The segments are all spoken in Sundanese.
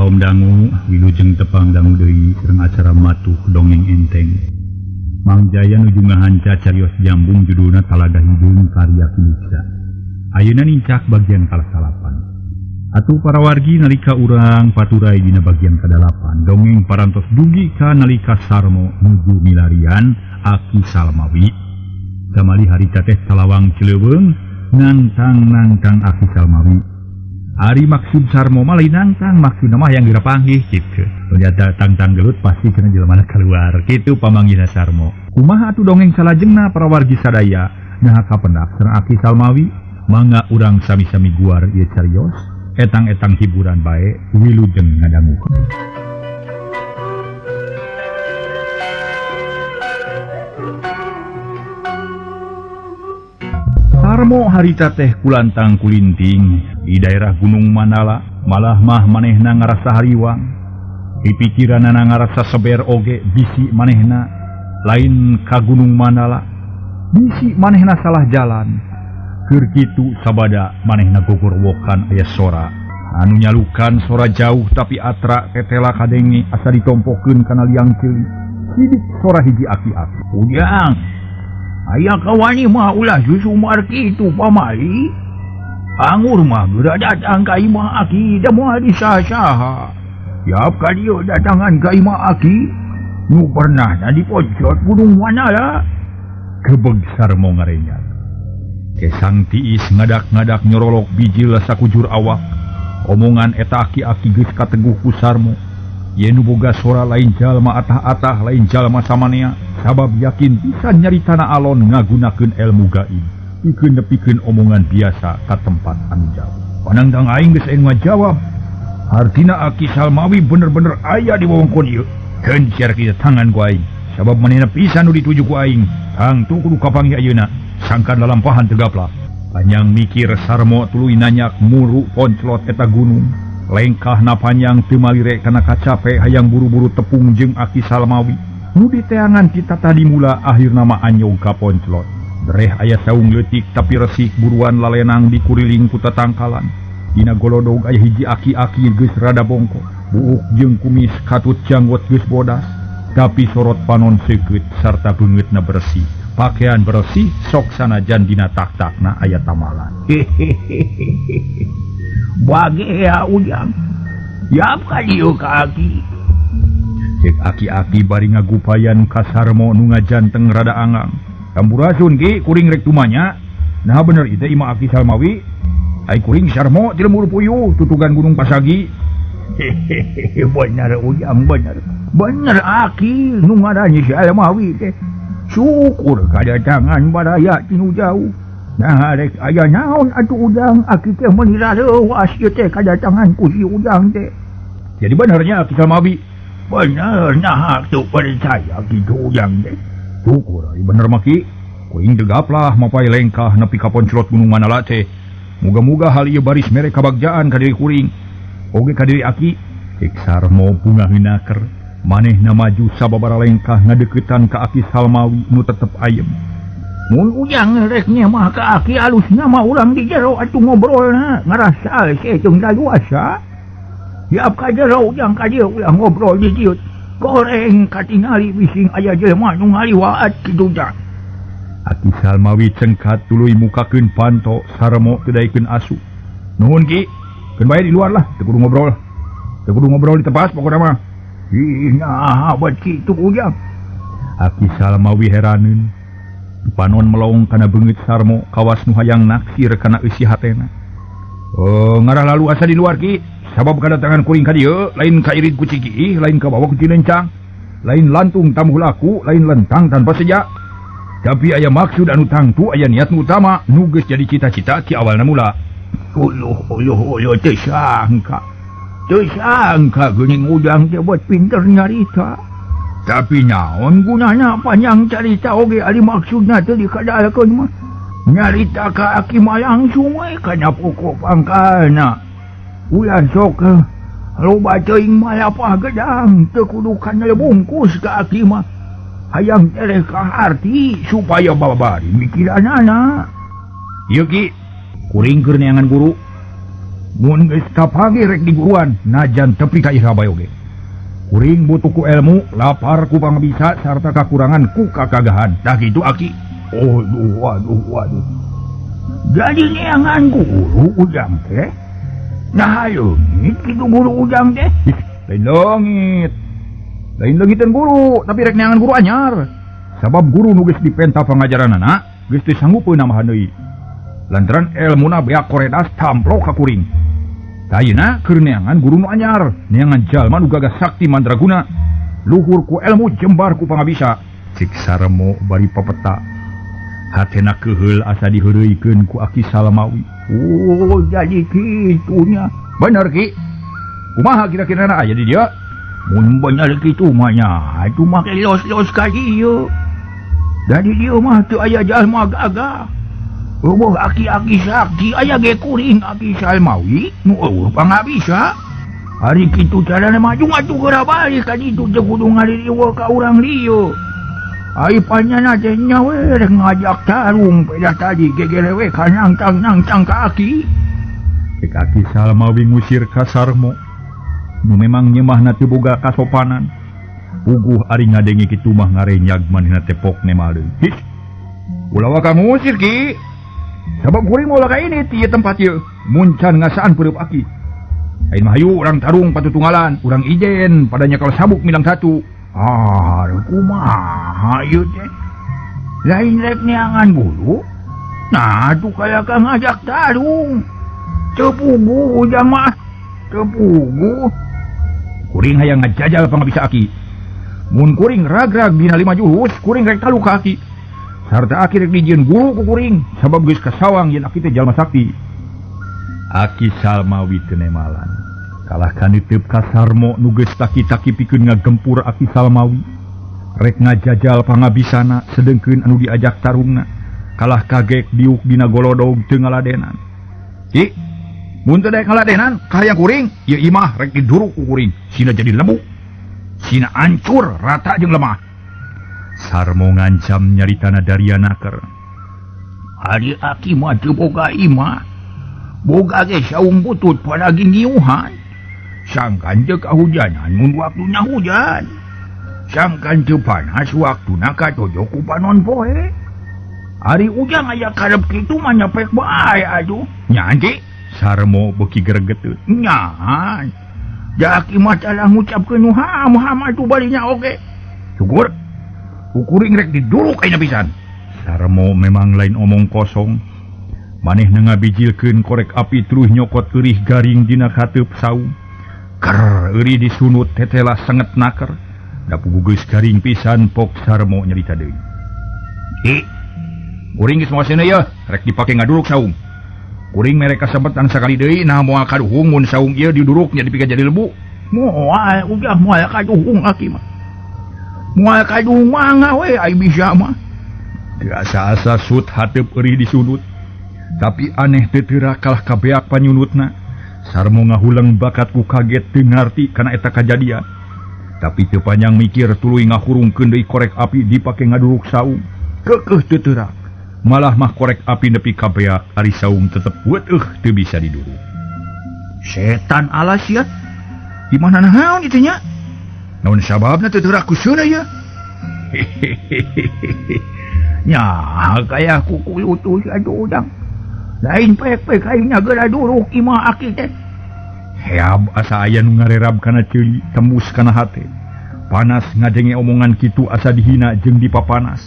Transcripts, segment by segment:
Salam dangu wilujeng tepang dangu deui sareng acara matuh dongeng enteng. Mang Jaya nuju ngahanca carios jambung judulna Talaga Hideung karya Kinuksa. Ayeuna nincak bagian ka-8. Atuh para wargi nalika urang paturai dina bagian ka-8 dongeng parantos dugi ka nalika Sarmo nuju milarian Aki Salmawi. Kamali harita teh Talawang Cileuweung nangtang-nangtang Aki Salmawi. Ari maksud Sarmo mah lain nangtang, maksudna mah yang geura panggih kitu. Ternyata tangtang gelut pasti cenah jelema keluar kitu pamanggihna Sarmo. Kumaha atuh dongeng salajengna para wargi sadaya nah kapendak sareng Aki Salmawi, mangga urang sami-sami guar ieu carios etang-etang hiburan bae wilujeng ngadangukeun. Sarmo harita teh kulantang kulinting di daerah Gunung Mandala, malah mah manehna ngarasa hariwang. Pipikiranana ngarasa seber oge bisi manehna lain ka Gunung Mandala, bisi manehna salah jalan. Keur kitu sabada manehna gogorwokan aya sora anu nyalukan sora jauh tapi atra tetela kadenge asa ditompokeun kana liang ceuli. Sidik sora hiji aki-aki. Ujang, aya kawani mah ulah susumar kitu pamali. Angur mah geura datang ka imah aki da moal disaha-saha. Siap ka dieu datangan ka imah aki nu pernah na diponcot Gunung Mandala. Kebeg Sarmo ngarenyat. Kesang tiis ngadak-ngadak nyorolok bijil sakujur awak. Omongan eta aki-aki geus kateguh ku Sarmo. Yen nu boga sora lain jalma atah-atah lain jalma samanea, sabab yakin bisa nyaritana alon ngagunakeun ilmu gaib. Pikeun nepikeun omongan biasa ka tempat anu jauh. Panangtang aing geus aya ngajawab. Hartina Aki Salmawi bener-bener aya di wewengkon ieu. Keun siar kieu tangan ku aing. Sabab manehna pisan nu dituju ku aing. Tangtu kudu kapanggih ayeuna. Sangkan lalampahan teu gaplak. Panjang mikir Sarmo tuluy nanyak muru ponclot eta gunung. Lengkahna panjang teu malire kana kacape hayang buru-buru tepung jeung Aki Salmawi. Nu diteangan kita tadi mula akhirna mah anyog ka ponclot. Dreh aya saung leutik tapi resik buruan lalenang dikuriling ku tatangkalan. Dina golodog aya hiji aki-aki geus rada bongkok. Buuk jeung kumis katut janggot geus bodas, tapi sorot panon seukeut sarta beungeutna bersih. Pakaian bersih sok sanajan dina tak-takna aya tamalan. Bage ya Ujang. Yap ka dieu ka aki. Cek aki-aki bari ngagupayan ka Sarmo nu ngajanteng rada angang. Sampurasun ki kuring rek tumanya. Nah bener ieu teh imah Aki Salmawi. Ai kuring Sarmo ti lembur puyuh tutugan Gunung Pasagi. Hehehe bener Ujang bener. Bener aki nu ngaran si Salmawi teh. Syukur kadatangan baraya tinu jauh. Nah rek aya naon atuh Ujang aki teh meuni rareuwas ieu teh kadatangan ku si Ujang teh. Jadi benernya Aki Salmawi. Bener nah teu percaya kitu Ujang teh. Syukur ai bener mah ki. Kuring teu gaplah mapai lengkah nepi ka ponclot Gunung Mandala teh. Muga-muga hal ieu baris mere kabagjaan ka diri kuring. Oge ka diri aki. Cek Sarmo bungah hinaker. Manehna maju sababara lengkah ngadeuketan ka Aki Salmawi nu tetep ayem. Mun Ujang rek mah ka aki alusna mah urang di jero atuh ngobrolna ngarasa sih jeung daluasa. Siap ka jero Ujang ka dieu ulah ngobrol di dieu. Goreng katingali bising aya jelema nu ngaliwat kitu tah. Aki Salmawi cengkat tuluy mukakeun panto Sarmo teu daekeun asu. Nuhun ki, keun bae di luar lah, teu kudu ngobrol. Teu kudu ngobrol di tepas pokona mah. Ih nah bet kitu Ujang. Aki Salmawi heraneun. Panon melong kana beungeut Sarmo kawas nu hayang naksir kana eusi hatena. Oh, ngarah lalu asa di luar ki, sabab kadatangan kuring ka dieu lain ka irid ku Cikiih, lain ka bawa ku Cilencang, lain lantung tamuh laku, lain lentang tanpa seja. Tapi aya maksud anu tangtu, aya niat nu utama nu geus jadi cita-cita ti awalna mula. Uluh uluh uluh teu sangka. Teu sangka geuning Ujang teh buat pinter nyarita. Tapi naon gunana panjang carita oge ari maksudna teu dikadalkeun mah. Nyarita ka aki mah langsung we kana pokok pangkalna. Ulah sok loba teuing malapah gedang teu kudu kana bungkus ka aki mah. Hayang tereh ka harti supaya babari mikiranana. Ieu ki kuring keur neangan guru. Mun geus kapanggih rek diguruan najan tepi ka ira bae oge. Kuring butuh ku ilmu, lapar ku pangabisa sarta kakurangan ku kakagahan. Tah kitu aki. Oh, duh, waduh, waduh. Jadi neangan guru ujang teh. Nah leungit kitu guru ujang teh. Lain leungit. Lain leungiteun guru, tapi rek neangan guru anyar. Sabab guru nu geus dipenta pangajaranana geus teu sanggupeun namahan deui. Lantaran elmuna beak koredas tamplok ka kuring. Ayeuna keur neangan guru nu anyar, neangan jalma nu gagah sakti mandraguna, luhur ku elmu jembar ku pangabisa. Cik Sarmo bari papeta. Hatena keheul asa diheureuykeun ku Aki Salmawi. Oh, jadi kitunya. Bener Ki. Kumaha kira-kirana aya di dieu? Mun bener kitu mah nya, atuh mah los-los ka dieu. Dari dieu mah teu aya jalma gagah. Eueuh aki-aki sakti aya ge kuring Aki Salmawi nu eueuh pangabisa. Ari kitu carana mah jung atuh geura balik ka ditu teu kudu ngaririweuh ka urang lieu. Ari panyana teh nya we rek ngajak tarung pedah tadi gegere we ka nangtang-nangtang ka aki. Cek Aki Salmawi ngusir ka Sarmo. Nu memang nyemahna teu boga kasopanan. Puguh ari ngadenge kitu mah ngarenyag manehna teh pok nemal deui. His. Ulah waka ngusir Ki. Sabab kuring moal ka ini ti tempat ieu. Mun can ngasaan peureub aki. Ayeuna mah hayu urang tarung patutunggalan, urang ijen pada nyekal sabuk milang satu. Ah, kumaha ieu teh? Lain rek neangan guru. Nah, atuh kaya ka ngajak tarung. Teu puguh ujang mah. Teu puguh. Kuring hayang ngajajal pangabisa aki. Mun kuring ragrag dina 5 jurus, kuring rek talu ka aki. Sarta aki rek dijieun guru ku kuring, sabab geus kasawang yen aki teh jalma sakti. Aki Salmawi teu nemalan. Kalah kaniteup ka Sarmo nu geus taki-taki pikeun ngagempur Aki Salmawi. Rek ngajajal pangabisana sedengkeun anu diajak tarungna. Kalah kagek diuk dina golodog teu ngaladenan. Ki, mun teu daek ngaladenan, kahayang kuring, ieu imah rek diduruk ku kuring, sina jadi lebu. Sina ancur rata jeung lemah. Sarmo ngancam nyaritana daria naker. Ari aki mah teu boga imah. Boga ge saung butut palagi ngiuhan. Sangkan teu kahujanan mun waktuna hujan. Sangkan teu panas waktuna katojo ku panon poe. Ari ujang aya karep kitu mah nyepek bae aduh. Nya Ki, Sarmo beuki gregeteun. Nya. Da aki mah salah ngucapkeun nu ham-ham atuh balinya oge. Syukur. Kuring rek diduruk ayeuna pisan. Sarmo memang lain omong kosong. Manehna ngabijilkeun korek api terus nyokot eurih garing dina kateup saung. Ker eurih disunut tetela senget naker. Da puguh geus garing pisan pok Sarmo nyarita deui. Ki, kuring geus moal seuneu yeuh, rek dipake ngaduruk saung. Kuring mere kasempetan sakali deui nah moal kaduhung mun saung ieu diduruk nya dipikeun jadi lebu. Moal udah moal kaduhung aki mah. Moal kaduhung mangga we ai bisa mah. Teu asa-asa sut hateup eurih disudut. Tapi aneh teu teurak kalah kabeak panyunutna. Sarmo ngahuleng bakat ku kaget teu ngarti kana eta kajadian. Tapi teu panjang mikir tuluy ngahurungkeun deui korek api dipake ngaduruk saung. Keukeuh teu teurak. Malah mah korek api nepi kabeak ari saung tetep weutuh teu bisa diduruk. Setan alas ya. Di mana naon itu nya? Naon sababna teu teurak ku seuneu ye? Nya kaya kuku utuh aduh udang. Lain pek-pek aing geura duruk imah aki teh. Heab asa aya nu ngarerab kana ceuli tembus kana hate. Panas ngadenge omongan kitu asa dihina jeung dipapanas.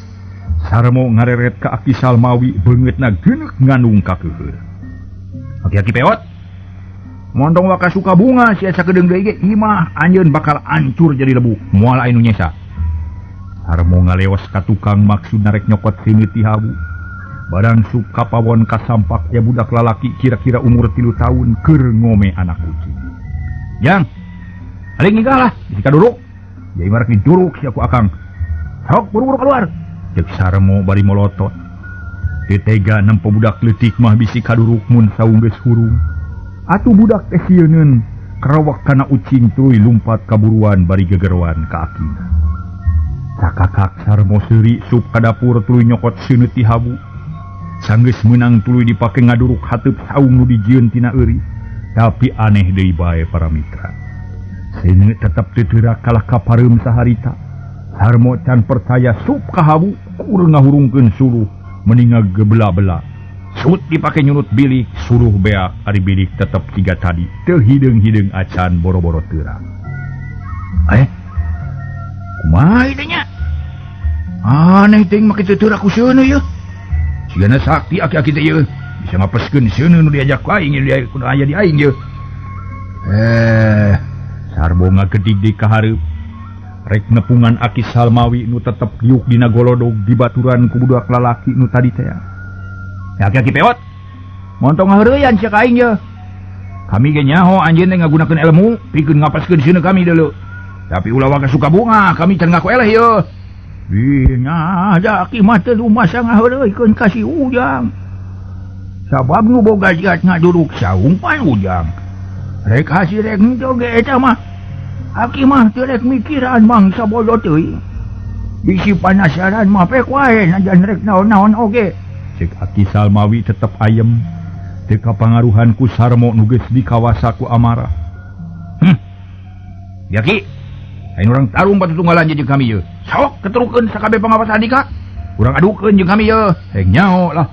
Sarmo ngareret ka Aki Salmawi beungeutna geuneuk ngandung kakeuheur. Aki-aki peot. Mondong waka suka bunga sia sakedeung deui ge imah anjeun bakal ancur jadi lebu. Moal aya nu nyesa. Sarmo ngaleos ka tukang maksudna rek nyokot seungeut ti habu. Barang sup kapawon kasampak ya budak lalaki kira-kira umur 3 tahun keur ngome anak kucing. Jang, aling ngigah lah, bisi kaduruk. Ya ibarat diduruk sia ku akang. Sok buru-buru keluar. Cek Sarmo bari molotot. Teu tega nempo budak leutik mah bisi kaduruk mun saung geus hurung. Atuh budak teh sieuneun kerawak kana ucing tuluy lumpat kaburuan bari gegeroan ka akina. Sakakak Sarmo seuri sup ka dapur tuluy nyokot seuneu ti habu. Sanggeus meunang tuluy dipake ngaduruk hateup saung nu dijieun tina eurih. Tapi aneh deui bae para mitra. Seuneu tetep teu teurak kalah ka pareum saharita. Sarmo can percaya sup ka hawu kur ngahurungkeun suluh mendinga gebela-bela. Sut dipake nyunut bilik suluh beak ari bilik tetep siga tadi teu hideung-hideung acan boro-boro teurak. Kumaha ieu nya? Aneh teuing make teu teurak ku seuneu yeuh. Sigana sakti aki-aki teh yeuh. Bisa ngapeskeun seuneu nu diajak ku aing kudu aya di aing yeuh. Sarmo ngagedig deui ka hareup. Rek nepungan Aki Salmawi nu tetep diuk dina golodog dibaturan ku budak lalaki nu tadi teh. Aki-aki pewot. Montong ngaheureuyan sia ka aing yeuh. Kami ge nyaho anjeun teh ngagunakeun ilmu pikeun ngapeskeun seuneu kami deuleu. Tapi ulah waka suka bunga, kami can ngaku eleh yeuh. Bina da aki mah teu rumasa ngaheureuykeun ka si Ujang. Sabab nu boga jiat ngaduruk saung pan Ujang. Rek hasil rek henteu ge eta mah. Aki mah teu rek mikiran mangsa bodoh teuing. Bisi panasaran mah pek wae najan rek naon-naon oge. Cek Aki Salmawi tetep ayem. Teu kapangaruhan ku Sarmo nu geus dikawasa ku amarah. Ya ki, lain urang tarung patutunggalan jeung kami yeuh. Sok keterukeun sakabeh pangawas andika. Urang adukeun jeung kami yeuh. Heng nyaho lah.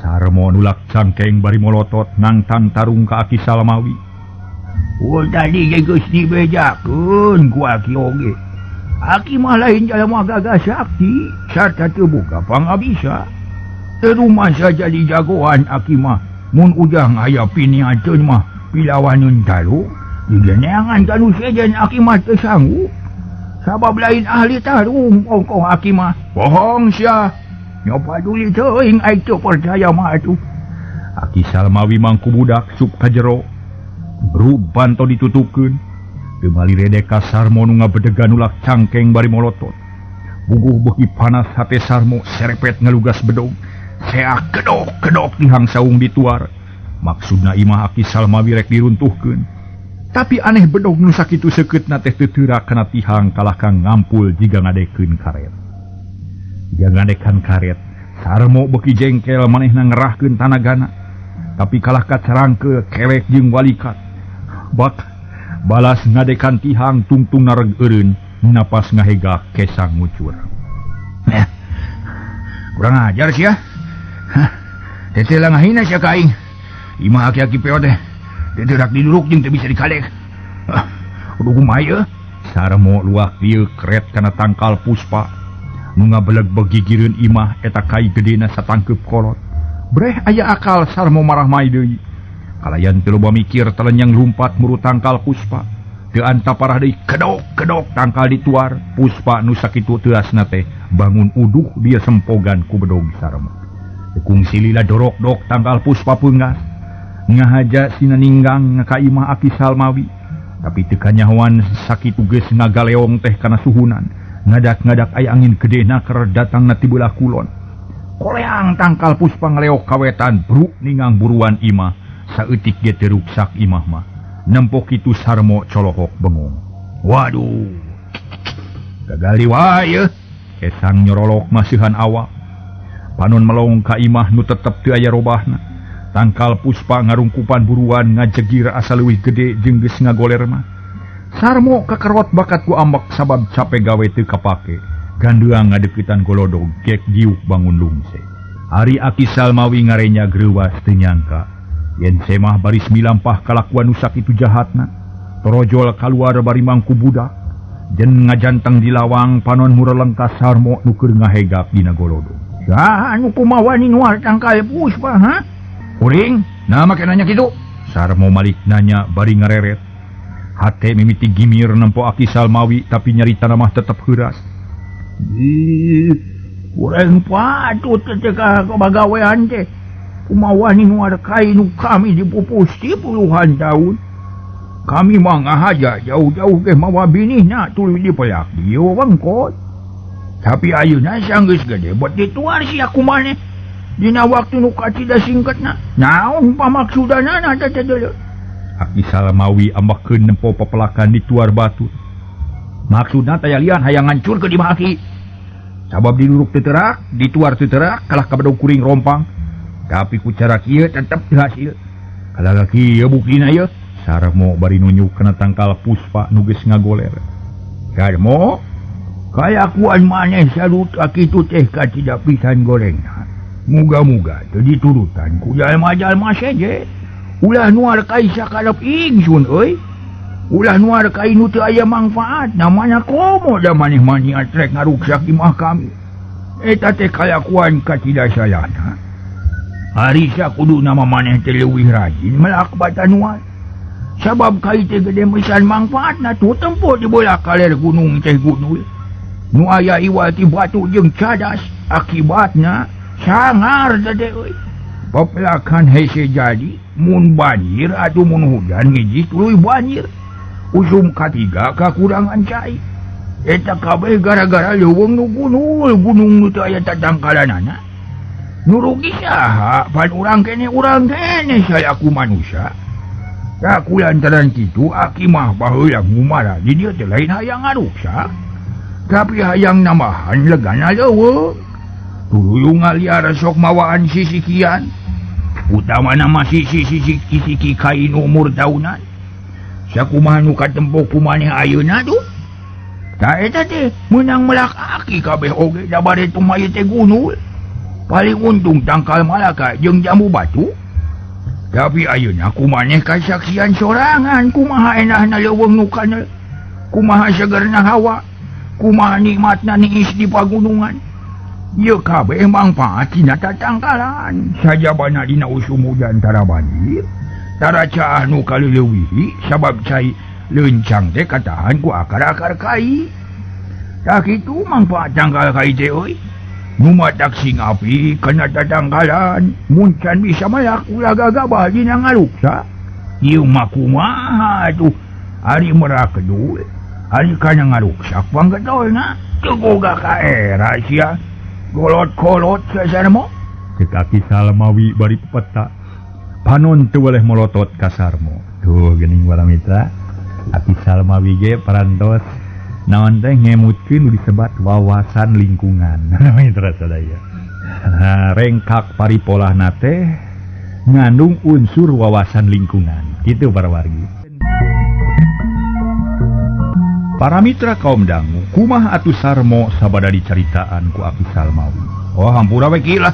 Sarmo nulak cangkeng bari molotot nangtang tarung ka Aki Salmawi. Oh tadi ge geus dibejakeun ku Aki oge. Aki mah lain jalma gagah sakti sarta teu boga pangabisa. Teu rumasa jadi jagoan Aki mah. Mun Ujang aya piniateun mah pilawaneun tarung. Digeneangan kanu sejen Aki mah teu sanggup. Sabab lain ahli tarung ongkoh Aki mah. Bohong sia. Nya paduli teuing aing teu percaya mah atuh. Aki Salmawi mangku budak sup ka jero. Brug banto ditutupkeun. Teu malirede ka Sarmo nu ngabedegan nulak cangkeng bari molotot. Buguh beuki panas hate Sarmo serepet ngalugas bedog. Seak kedok-kedok tihang saung dituar. Maksudna imah Aki Salmawi rek diruntuhkeun. Tapi aneh bedog nu sakitu seukeutna teh teu teurak kana tihang kalah ka ngampul jiga ngadekeun karet. Jiga ngadekan karet, Sarmo beuki jengkel manehna ngerahkeun tanagana. Tapi kalah ka carangkeul kelek jeung walikat. Bak balas ngadekan tihang tungtung nareg eureun napas ngahegak kesang ngucur. Kurang ajar sia. Hah, teh lah ngahina sia ka aing. Imah aki-aki peot teh. Teh rak diduruk jeung teu bisa dikalek. Kudu kumaha ieu? Sarmo luak dieu kret kana tangkal puspa. Nu ngabeleg begigireun imah eta kai gedena satangkeup kolot. Breh aya akal Sarmo marah mai deui. Kalayan teu loba mikir telenyang lumpat muru tangkal puspa. Teu anta parah deui kedok-kedok tangkal dituar. Puspa nu sakitu teuasna teh bangun uduh dia sempogan ku bedog Sarmo. Kungsi lila dorok-dok tangkal puspa peunggas. Ngahaja sina ninggang ka imah Aki Salmawi. Tapi teu kanyahoan sakitu geus ngagaleong teh kana suhunan. Ngadak-ngadak aya angin gedena keur datangna ti beulah kulon. Koleang tangkal puspa ngaleok kawetan bruk ningang buruan imah. Saeutik ge teu ruksak imah mah. Nempo kitu Sarmo colohok bengong. Waduh. Gagal wae yeuh. Kesang nyorolok masihan awak. Panon melong ka imah nu tetep teu aya robahna. Tangkal puspa ngarungkupan buruan ngajegir asa leuwih gede jeung geus ngagoler mah. Sarmo kakerot bakat ku ambek sabab cape gawe teu kapake. Gandeang ngadeuketan golodog gek diuk bangun lungse. Ari Aki Salmawi ngarenya greuwas teu nyangka yen semah baris milampah kalakuan nu sakitu jahatna. Torojol kaluar bari mangku budak. Jen ngajanteng di lawang panon mureleng ka Sarmo nu keur ngahegap dina golodog. Saha anu kumaha wani nuar tangkal puspa ha? Kuring, nah make nanya kitu. Sarmo malik nanya bari ngareret. Hate mimiti gimir nempo Aki Salmawi tapi nyaritana mah tetep heuras. Ih, kurang patut teh ka bagawean teh. Kumaha wani nuar kai nu kami dipupus ti puluhan tahun. Kami mah ngahaja jauh-jauh ge mawa binihna tuluy dipelak di wewengkot. Tapi ayeuna sanggeus gede buat dituar sia kumaneh. Dina waktu nu kacida singkatna. Naon pamaksudana teh teh deuleu. Aki Salmawi ambekeun nempo pepelakan dituar batu. Maksudna teh lian hayang ngancurkeun imah Aki. Sabab diduruk teu terak, dituar teu terak, kalah ka bedog kuring rompang. Tapi ku cara kieu tetep teu hasil. Alah kieu buktina ieu. Sarmo bari nunjuk kana tangkal puspa nu geus ngagoler. Sarmo, kalakuan maneh saruta kitu teh katidak pisan gorengna. Muga-muga teu diturutan ku jalma-jalma seje. Ulah nuar kai sakarep ingsun euy. Ulah nuar kai nu teu aya mangfaat namanya komo da maneh mah niat rek ngaruksak imah kami. Eta teh kalakuan katidak salahna. Harisa kudu nama maneh teh leuwih rajin melak batanuan. Sabab kai teh gede pisan mangfaatna tuh tempo di bola kaler gunung teh gunul. Nu aya iwal ti batu jeung cadas akibatna sangar teh euy. Pepelakan hese jadi mun banjir atuh mun hujan ngiji tuluy banjir. Usum katiga kakurangan cai. Eta kabeh gara-gara leuweung nu gunul, gunung nu teu aya tatangkalanana. Nu rugi saha? Pan urang kene salaku manusia. Aku lantaran kitu aki mah baheula ngumara di dieu teh lain hayang ngaruksak. Tapi hayang nambahan legana leuweung. Tuluy ngaliar sok mawaan sisikian. Utamana mah sisi-sisi kain umur tahunan. Sakumaha nu katempo ku maneh ayeuna tuh. Tah eta teh meunang melak aki kabeh oge da bare tumaye teh gunul. Paling untung tangkal malaka jeung jambu batu. Tapi ayeuna ku maneh kasaksian sorangan kumaha enahna leuweung nu kana. Kumaha segerna hawa, kumaha nikmatna niis di pagunungan. Ieu kabeh mangfaat tina tatangkalan. Sajabana dina usum hujan tara banjir, tara caah nu kaleulewihi sabab cai leuncang teh katahan ku akar-akar kai. Tah kitu mangfaat tangkal kai teh euy. Nu matak sing api kana tatangkalan, mun can bisa malak ulah gagabah dina ngaruksa. Ieu mah kumaha atuh? Ari merak kedul, ari kana ngaruksak panggetolna teu boga kaera sia. Golot-golot Sarmo. Cek Aki Salmawi bari pepeta. Panon teu weleh molotot ka Sarmo. Tuh geuning para mitra, Aki Salmawi ge parantos naon teh ngemutkeun nu disebat wawasan lingkungan. Mitra sadaya. Nah, rengkak paripolahna teh ngandung unsur wawasan lingkungan. Kitu para wargi. Para mitra kaum dangu, kumaha atuh Sarmo sabada dicaritaan ku Aki Salmawi. Oh, hampura we ki lah.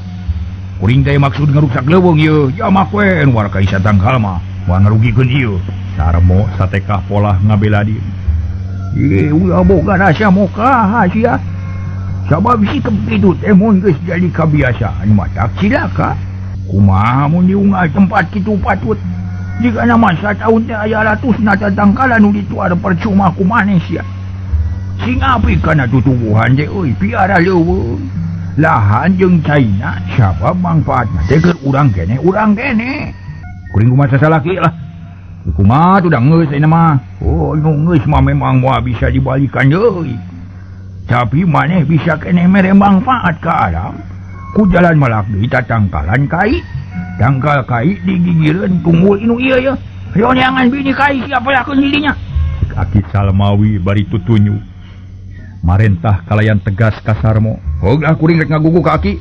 Kuring teh maksud ngaruksak leuweung ieu. Jamak we nu warga isa tangkal mah, moal ngarugikeun ieu. Sarmo satekah polah ngabela diri. Ih, ulah boga rasa mokaha sia. Sabab sikep kitu teh mun geus jadi kabiasaan mah tak cilaka. Kumaha mun diunggal tempat kitu patut. Jika nama sataun teh aya ratusna tatangkalan nu dituar percuma ku maneh sia. Sing api kana tutuwuhan teh euy piara leuweung. Lahan jeung caina sabab mangfaatna teh keur urang keneh urang keneh. Kuring kumaha sasalaki lah. Kumaha tuh da geus ayeuna mah. Oh, nu geus mah memang moal bisa dibalikan deui. Tapi maneh bisa keneh mere mangfaat ka alam. Ku jalan malak deui tatangkalan kai. Tangkal kai digigireun tunggul inu ieu ye. Hayo neangan bini kai siapa lakeun dirinya. Aki Salmawi bari tutunyu. Marentah kalayan tegas ka Sarmo. Heug ah kuring rek ngagugu ka aki.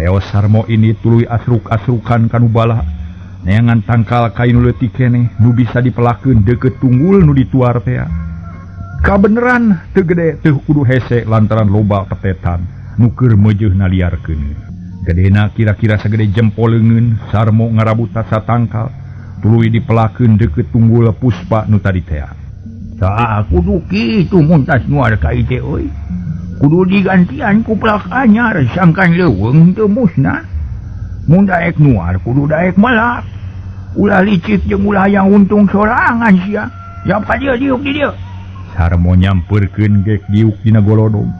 Leo Sarmo ini tuluy asruk-asrukan kanu bala. Neangan tangkal kai nu leutik keneh nu bisa dipelakeun deukeut tunggul nu dituar tea. Kabeneran teu gede teu kudu hese lantaran loba petetan nu keur meujeuhna liarkeun. Gedena kira-kira sagede jempol leungeun Sarmo ngarabut satangkal tuluy dipelakeun deukeut tunggul puspa nu tadi tea. Tah kudu kitu mun tas nuar ka teh euy. Kudu digantian ku pelak anyar sangkan leuweung teu musnah. Mun daek nuar kudu daek melak. Ulah licik jeung ulah hayang untung sorangan sia. Yap ka dieu diuk di dieu. Sarmo nyampeurkeun gek diuk dina golodong.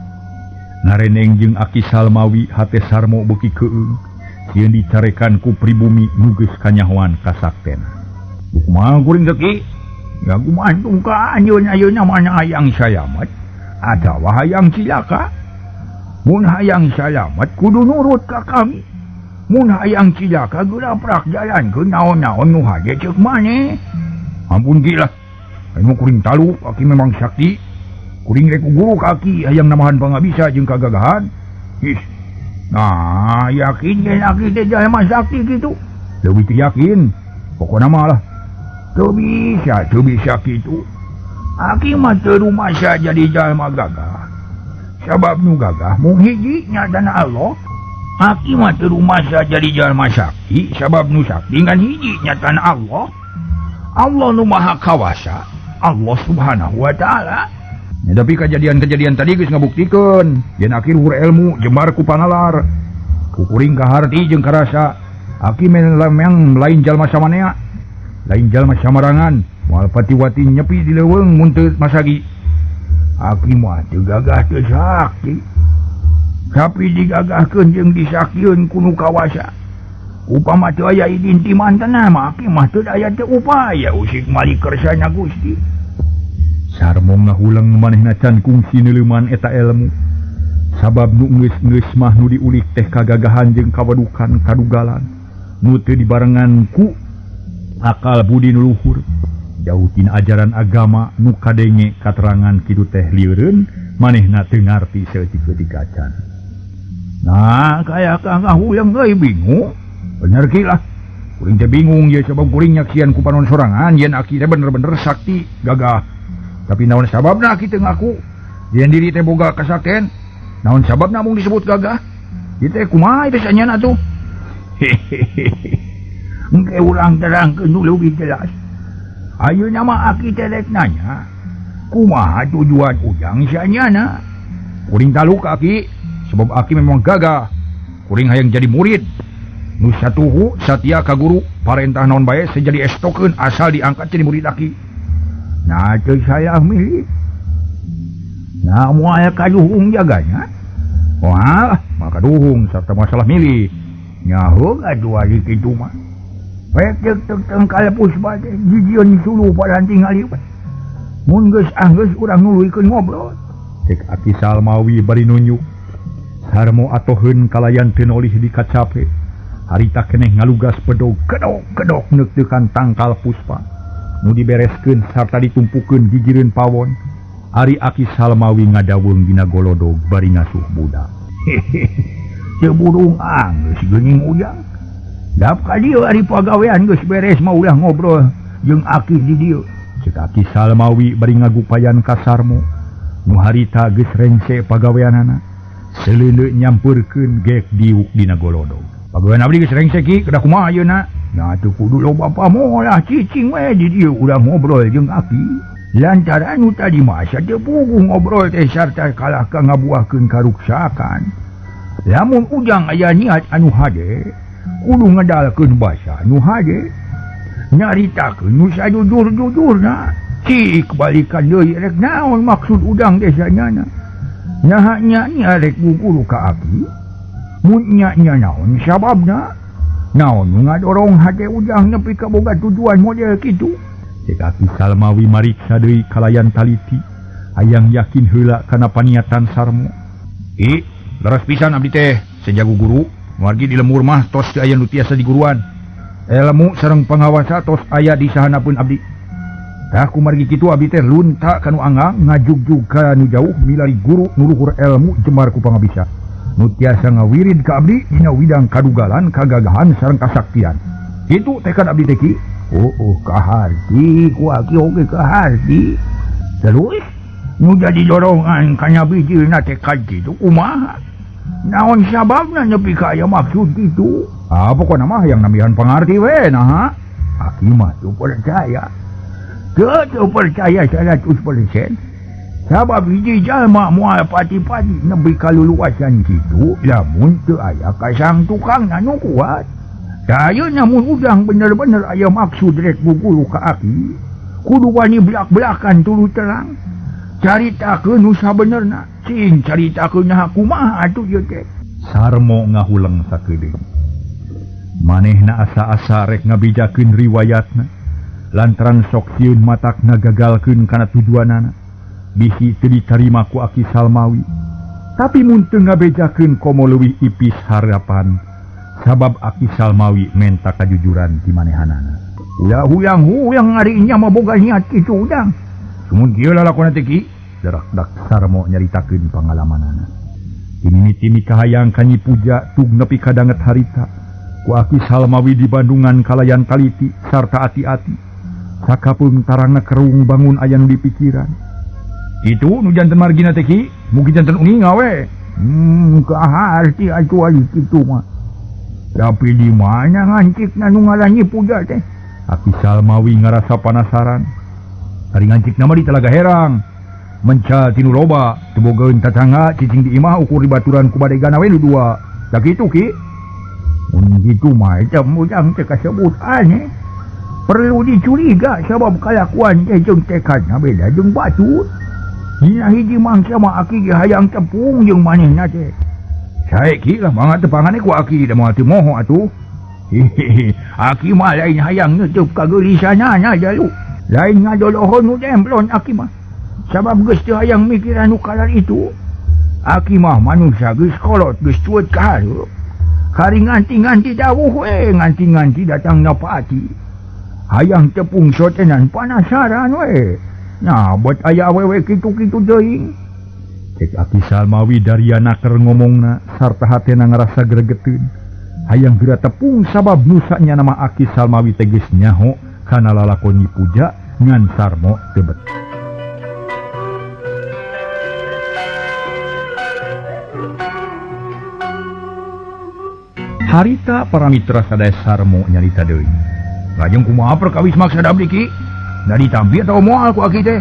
Ngareneng jeung Aki Salmawi hate Sarmo beuki keueung. Sieun dicarekan ku pribumi nu geus kanyahoan kasaktena. Kumaha kuring teh ki? Ya kumaha ka anjeun ayeuna mana hayang salamet atawa hayang cilaka? Mun hayang salamet kudu nurut ka kami. Mun hayang cilaka geura prak jalankeun naon-naon nu hade ceuk maneh. Ampun ki lah. Anu kuring talu aki memang sakti. Kuring rek guru kaki hayang namahan pangabisa jeung kagagahan. Ih. Nah, yakin ge aki teh jalma sakti kitu. Leuwih teu yakin. Pokona mah lah. Teu bisa kitu. Aki mah teu rumasa jadi jalma gagah. Sabab nu gagah mung hiji nyatana Allah. Aki mah teu rumasa jadi jalma sakti, sabab nu sakti ngan hiji nyatana Allah. Allah nu maha kawasa, Allah Subhanahu wa taala. Ya, tapi kejadian-kejadian tadi geus ngabuktikeun yen aki luhur ilmu jembar ku panalar. Ku kuring kaharti jeung karasa aki memang lain jalma samanea, lain jalma samarangan, moal pati-wati nyepi di leuweung mun teu masagi. Aki mah teu gagah teu sakti. Tapi digagahkeun jeung disaktieun ku nu kawasa. Upama teu aya idin ti mantena mah aki mah teu aya teu upaya usik mali kersana Gusti. Sarmo ngahuleng manehna can kungsi neuleuman eta ilmu. Sabab nu geus-geus mah nu diulik teh kagagahan jeung kawadukan kadugalan. Nu teu dibarengan ku akal budi nu luhur. Jauh tina ajaran agama nu kadenge katerangan kitu teh lieureun manehna teu ngarti saeutik-eutik acan. Nah, kaya kang ngahuleng euy bingung. Bener ki lah. Kuring teh bingung ye sabab kuring nyaksian ku panon sorangan yen aki teh bener-bener sakti gagah. Tapi naon sababna aki teu ngaku yen diri teh boga kasakten? Naon sababna mung disebut gagah? Ieu teh kumaha teh sanyana atuh? Hehehe. Engke urang terangkeun nu leuwih jelas. Ayeuna mah aki teh rek nanya, kumaha tujuan ujang sanyana? Kuring taluk aki, sebab aki memang gagah. Kuring hayang jadi murid. Nu satuhu satia ka guru, parentah naon bae sejadi estokeun asal diangkat jadi murid aki. Nah, teu salah milik. Nah, moal kaduhung jaganya. Wah, mah kaduhung sarta masalah milih. Nyaho atuh ari kitu mah. Rek ceuk tengkal puspa teh jijieun suluh paranti ngaliwat. Mun geus anggeus urang nuluykeun ngobrol. Cek Aki Salmawi bari nunjuk. Sarmo atoheun kalayan teu nolih dikacape. Harita keneh ngalugas bedog kedok-kedok neukeukan tangkal puspa. Nu dibereskeun sarta ditumpukeun gigireun pawon. Ari Aki Salmawi ngadawung dina golodog bari ngasuh budak. Hehehe. Teu burung anggeus geuning ujang. Dap ka dieu ari pagawean geus beres mah ulah ngobrol jeung aki di dieu. Cek Aki Salmawi bari ngagupayan ka Sarmo. Nu harita geus rengse pagaweanana. Seleuneu nyampeurkeun gek diuk dina golodog. Pagawean abdi geus rengse ki, kedah kumaha ayeuna? Nah teu kudu loba pamolah cicing we di dieu urang ngobrol jeung aki. Lantaran nu tadi mah asa teu puguh ngobrol teh sarta kalah ka ngabuahkeun karuksakan. Lamun ujang aya niat anu hade, kudu ngedalkeun basa nu hade. Nyaritakeun nu sajujur-jujurna. Cik balikan deui rek naon maksud ujang teh sanyana. Naha nya rek guguru ka aki. Mun nya naon sababna? Naon nu ngadorong hate ujang nepi ka boga tujuan model kitu? Cek Aki Salmawi mariksa deui kalayan taliti, hayang yakin heula kana paniatan Sarmo. Ih, leres pisan abdi teh sejago guru, margi di lemur mah tos teu aya nu tiasa diguruan. Ilmu sareng pangawasa tos aya di sahanapeun abdi. Tah kumargi kitu abdi teh lunta ka nu anggang, ngajugjug ka nu jauh milari guru nu luhur ilmu jembar ku pangabisa. Nu tiasa ngawirid ka abdi dina widang kadugalan, kagagahan sareng kasaktian. Kitu tekad abdi teh ki. Oh, kaharti ku aki oge kaharti. Terus nu jadi dorongan kana bijilna tekad kitu kumaha? Naon sababna nepi ka aya maksud kitu? Ah, pokona mah hayang nambihan pangarti we naha. Aki mah teu percaya. Teu percaya 100%. Sabab hiji jalma moal pati-pati nepi ka luluasan kitu lamun teu aya kasang tukangna nu kuat. Tah ayeuna mun ujang bener-bener aya maksud rek guguru ka aki, kudu wani belak-belakan tuluy terang. Caritakeun nu sabenerna, cing caritakeun naha kumaha atuh ieu teh. Sarmo ngahuleng sakedeung. Manehna asa-asa rek ngabejakeun riwayatna, lantaran sok sieun matak ngagagalkeun kana tujuanana. Bisi teu ditarima ku Aki Salmawi. Tapi mun teu ngabejakeun komo leuwih ipis harapan. Sabab Aki Salmawi menta kajujuran ti manehanana. Ulah huyang-huyang ari nya mah boga niat kitu udang. Sumun kieu lalakona teh ki, darak-dak Sarmo nyaritakeun pangalamanana. Timimi-timi kahayang ka Nyi Puja tug nepi ka danget harita. Ku Aki Salmawi di Bandungan kalayan kaliti sarta ati-ati. Sakapeung tarangna kerung bangun aya nu dipikiran. Itu nu janten margina teh Ki, mugi janten uninga we. Kaharti atuh ari kitu mah. Tapi di mana ngancikna nu ngaran Nyi Puja teh? Aki Salmawi ngarasa panasaran. Ari ngancikna mah di Talaga Herang. Mencal tinu loba, teu bogaeun tatangga cicing di imah ukur dibaturan ku badegana we nu dua. Da kitu Ki. Mun kitu mah eta mudang teh kasebut aneh. Perlu dicuriga sabab kalakuan teh jeung tekadna beda jeung batur. Dina hiji mangsa mah aki ge hayang tepung jeung manehna teh. Sae Ki lah mangga tepangane ku aki da moal teu moho atuh. Hehehe, aki mah lain hayang neuteub kageulisanana jalu. Lain ngadolohon nu demplon aki mah. Sabab geus teu hayang mikiran nu kalar itu. Aki mah manusia geus kolot geus cueut ka hareup. Kari nganti-nganti dawuh we, nganti-nganti datangna pati. Hayang tepung sotenan panasaran we. Nah, buat aya awewe kitu-kitu teuing. Cek Aki Salmawi dariana keur ngomongna sarta hatena ngarasa gregeteun. Hayang geura tepung sabab nusanya nama Aki Salmawi teh geus nyaho kana lalakon Nyi Puja ngan Sarmo teu bet. Harita para mitra sadaya Sarmo nyarita deui. Lajeng kumaha perkawis maksud abdi Ki? Da ditampi atawa moal ku aki teh?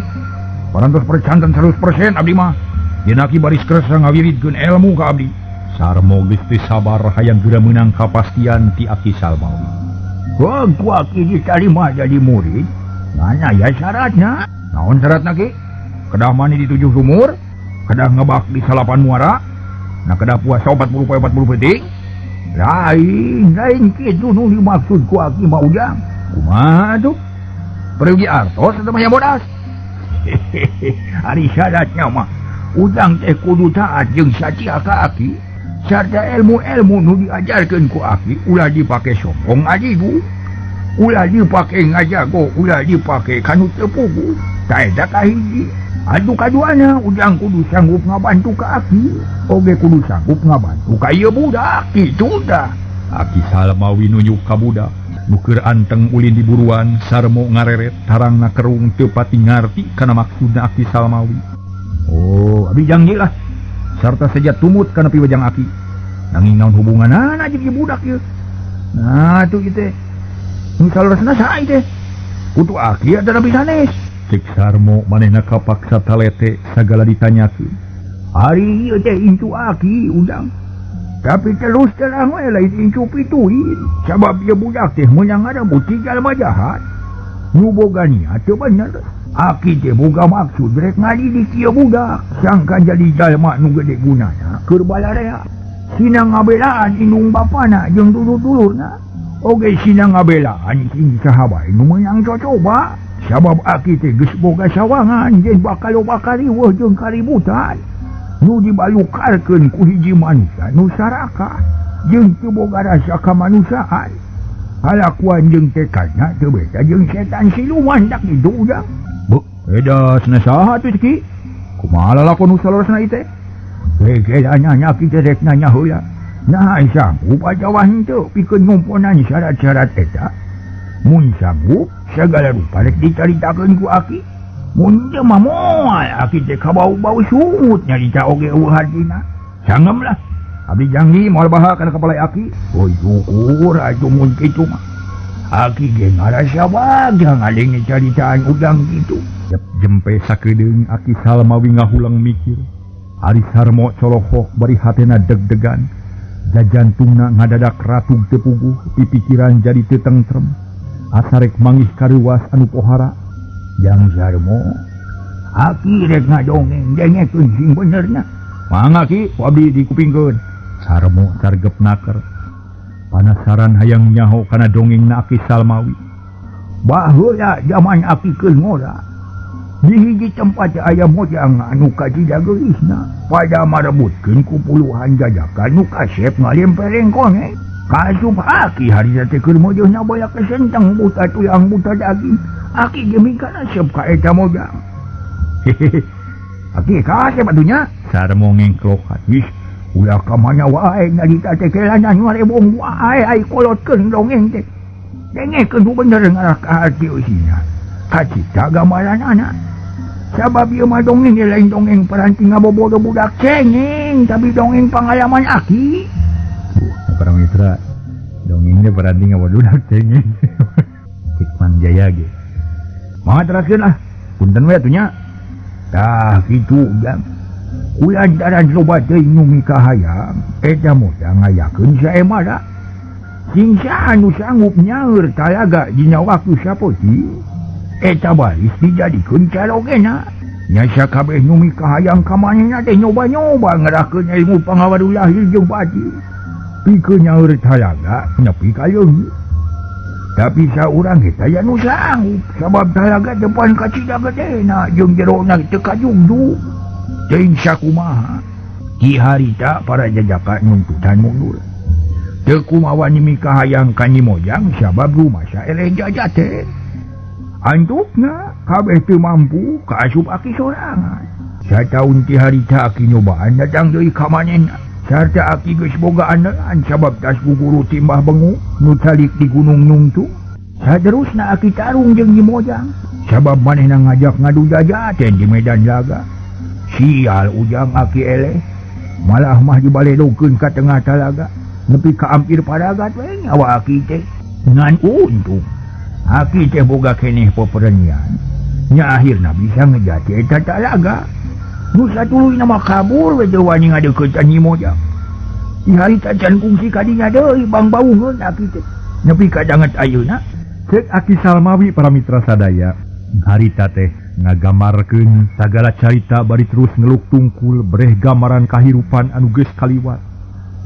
Parantos percanten 100% abdi mah. Yen aki baris kersa ngawiridkeun ilmu ka abdi. Sarmo geus teu sabar hayang geura meunang kapastian ti Aki Salmawi. Heuh, ku aki ditarima jadi murid. Ngan aya syaratna. Naon syaratna Ki? Kedah mandi di 7 sumur, kedah ngebak di 8 muara, nah kedah puasa 40 poe 40 peuting. Lain kitu nu dimaksud ku aki mah ujang. Kumaha atuh? Pergi artos atau mah bodas? Ari syaratna mah ujang teh kudu taat jeung satia ka aki sarta ilmu-ilmu nu diajarkeun ku aki ulah dipake sombong adigu, ulah dipake ngajago, ulah dipake kanu teu puguh. Ta eta kahiji. Atuh kaduana ujang kudu sanggup ngabantu ka aki, oge kudu sanggup ngabantu ka ieu budak kitu tah. Aki Salmawi nunjuk ka budak. Nu keur anteng ulin di buruan, Sarmo ngareret tarangna kerung teu pati ngarti kana maksudna Aki Salmawi. Oh, abdi janji lah. Sarta seja tumut kana piwejang aki. Nanging naon hubunganana jeung ieu budak ieu? Nah, atuh ieu teh. Nu saleresna saha ieu teh? Kutu aki atawa nabi sanes? Cek Sarmo manehna kapaksa talete sagala ditanyakeun. Ari ieu teh incu aki ujang. Tapi terus terang we lain incu pituin. Sabab ieu budak teh meunang ngarebut ti jalma jahat. Nu boga niat teu bener. Aki teh boga maksud rek ngadidik ieu budak sangka jadi jalma nu gede gunana keur balarea. Sina ngabelaan indung bapana jeung dulur-dulurna. Oge sina ngabelaan sing saha bae nu meunang cocoba. Sabab aki teh geus boga sawangan jeung bakal loba kariweuh jeung kaributan. Nu dibalukarkeun ku hiji manusia nu sarakah jeung teu boga rasa kamanusiaan. Kalakuan jeung tekadna teu beda jeung setan siluman dak kitu ujang. Beuh, edas na saha atuh Ki? Kumaha lalakon nu saleresna ieu teh? Hege nanya ki teh rek nanya heula. Nah sanggup atawa henteu pikeun ngumponan syarat-syarat eta? Mun sanggup sagala rupa rek dicaritakeun ku aki. Mun teu mah moal aki teh kabau-bau sungut nyarita oge eueuh hartina. Sanggem lah. Abdi janji moal baha kana kapala aki. Oh syukur atuh mun kitu mah. Aki ge ngarasa bagja ngadenge caritaan ujang kitu. Jempe sakedeung Aki Salmawi ngahulang mikir. Ari Sarmo colohok bari hatena deg-degan. Jajantungna ngadadak ratug teu puguh, pipikiran jadi teu tentrem. Asarek mangih kareuwas anu pohara. Jang Sarmo, aki rek ngadongeng dengekeun sing benerna. Mangga Ki, ku abdi dikupingkeun. Sarmo cargep naker. Panasaran hayang nyaho kana dongengna Aki Salmawi. Baheula jaman aki keur ngora. Di hiji tempat aya mojang anu kajida geulisna pada marebutkeun ku puluhan jajakan nu kasep ngalempereng koneng. Kasup aki harita teh keur mojohna boya kesenteng buta tulang buta daging. Aki ge mikaresep ka eta mojang. Hehehe. Aki kasep atuh nya. Sarmo ngengklokan. Ih, Ulah ka mana wae nyarita teh kelanan ngarebong wae ai kolotkeun dongeng teh. Dengekeun nu bener ngarah ka hati eusina. Kacita gambaranana. Sabab ieu mah dongeng lain dongeng paranti ngabobodo budak cengeng, tapi dongeng pangalaman aki. Para mitra, dongengnya paranti ngabodoh budak cengeng. Cik Mang Jaya ge. Mangga teraskeun ah. Punten we atuh nya. Tah kitu jang. Kulantaran loba teuing nu mikahayang, eta mojang ngayakeun saemara. Sing saha nu sanggup nyaeur talaga dina waktu sapoting, eta baris dijadikeun calogena. Nya sakabeh nu mikahayang ka manehna teh nyoba-nyoba ngerahkeun ilmu pangawaru lahir jeung batin. Pikeun nyaeur talaga nepi ka leungit. Tapi saurang eta aya nu sanggup sabab talaga depan kacida gedena jeung jerona teu kajungdu. Teuing sakumaha ki harita para jajaka nuntutan mundur. Teu kumaha wani mikahayang ka Nyi Mojang sabab rumasa eleh jajaten. Antukna kabeh teu mampu kaasup aki sorangan. Sataun ti harita aki nyobaan datang deui ka manehna. Sarta aki geus boga andelan sabab tas guguru timbah bengu nu calik di Gunung Nungtung. Saterusna aki tarung jeung Nyi Mojang sabab manehna ngajak ngadu jajaten di medan laga. Sial ujang aki eleh malah mah dibaledogkeun ka tengah talaga nepi ka ampir paragat we nyawa aki teh. Ngan untung aki teh boga keneh peperenian nya akhirna bisa ngejati eta talaga. Nu satuluyna mah kabur we teu wani ngadeuketan Nyi Mojang. Di harita can kungsi kadinya deui bangbaungeun aki teh nepi ka danget ayeuna. Cek Aki Salmawi para mitra sadaya, harita teh ngagambarkeun sagala carita bari terus ngeluk tungkul breh gambaran kahirupan anu geus kaliwat.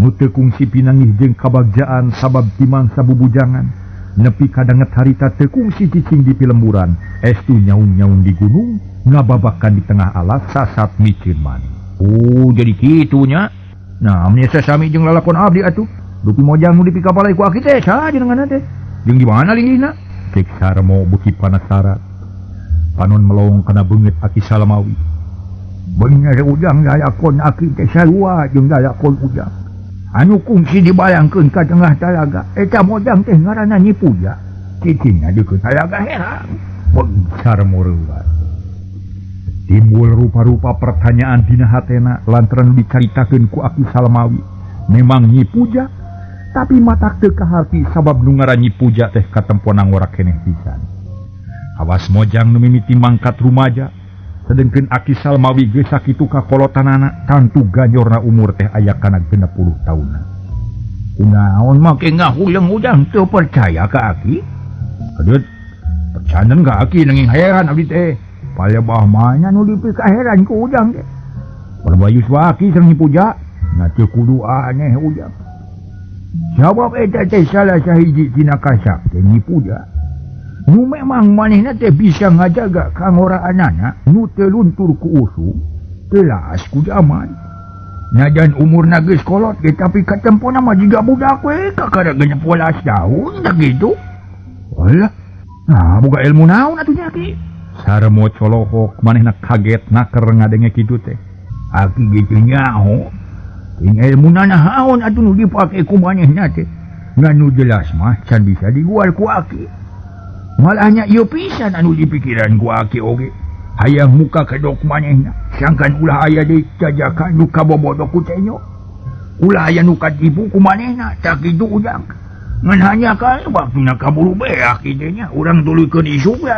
Nu teu kungsi pinanggih jeung kabagjaan sabab timangsa bubujangan. Nepi ka danget harita teu kungsi cicing di pilemburan, estu nyaung-nyaung di gunung, ngababakan di tengah alas sasat miceun maning. Oh, jadi kitu nya. Nah, mun sasami jeung lalakon abdi atuh. Dupi mojang nu dipikapalai ku aki teh saha jenenganna teh? Jeung di mana linggihna? Cek Sarmo beuki panasaran. Panon melong kana beungeut Aki Salmawi. Bener ujang lalakon aki teh sarua jeung lalakon ujang. Anu kungsi dibayangkeun ka tengah talaga, eta mojang teh ngaranna Nyi Puja. Cicingna deukeut talaga herang. Sarmo reuat. Timbul rupa-rupa pertanyaan dina hatena lantaran dicaritakeun ku Aki Salmawi. Memang Nyi Puja, tapi matak teu kaharti sabab nu ngaran Nyi Puja teh katempona ngora keneh pisan. Awas mojang nu mimiti mangkat rumaja, sedengkeun Aki Salmawi geus sakitu kakolotanana, tantu ganyorna umur teh aya kana 60 taunna. Kunaon make ngahuleng ujang teu percaya ka aki? Aduh, percanden ka aki nanging heran abdi teh. Palebah mana nu dipikaheran ku ujang teh. Palebah yuswa aki sareng Nyi Puja, nya teu kudu aneh ujang. Sabab eta teh salah sahiji tina kasakti Nyi Puja. Nu memang manehna teh bisa ngajaga kangoraanana nu teu luntur ku usum, teu laas ku jaman. Najan umurna geus kolot ge tapi katempona mah jiga budak we kakara 16 tahun tah kitu. Alah, nah boga ilmu naon atuh nya aki? Sarmo colohok manehna kaget naker ngadenge kitu teh. Aki ge teu nyaho. Ing ilmuna naon atuh nu dipake ku manehna teh. Ngan nu jelas mah can bisa digual ku aki. Malahnya ieu pisan anu dipikiran ku aki oge. Hayang muka kedok manehna, sangkan ulah aya deui jajakan nu kabobodo ku tenyo. Ulah aya nu katipu ku manehna, tah kitu ujang. Ngan hanya kan waktuna kaburu beak kitu nya, urang tuluykeun isuk we.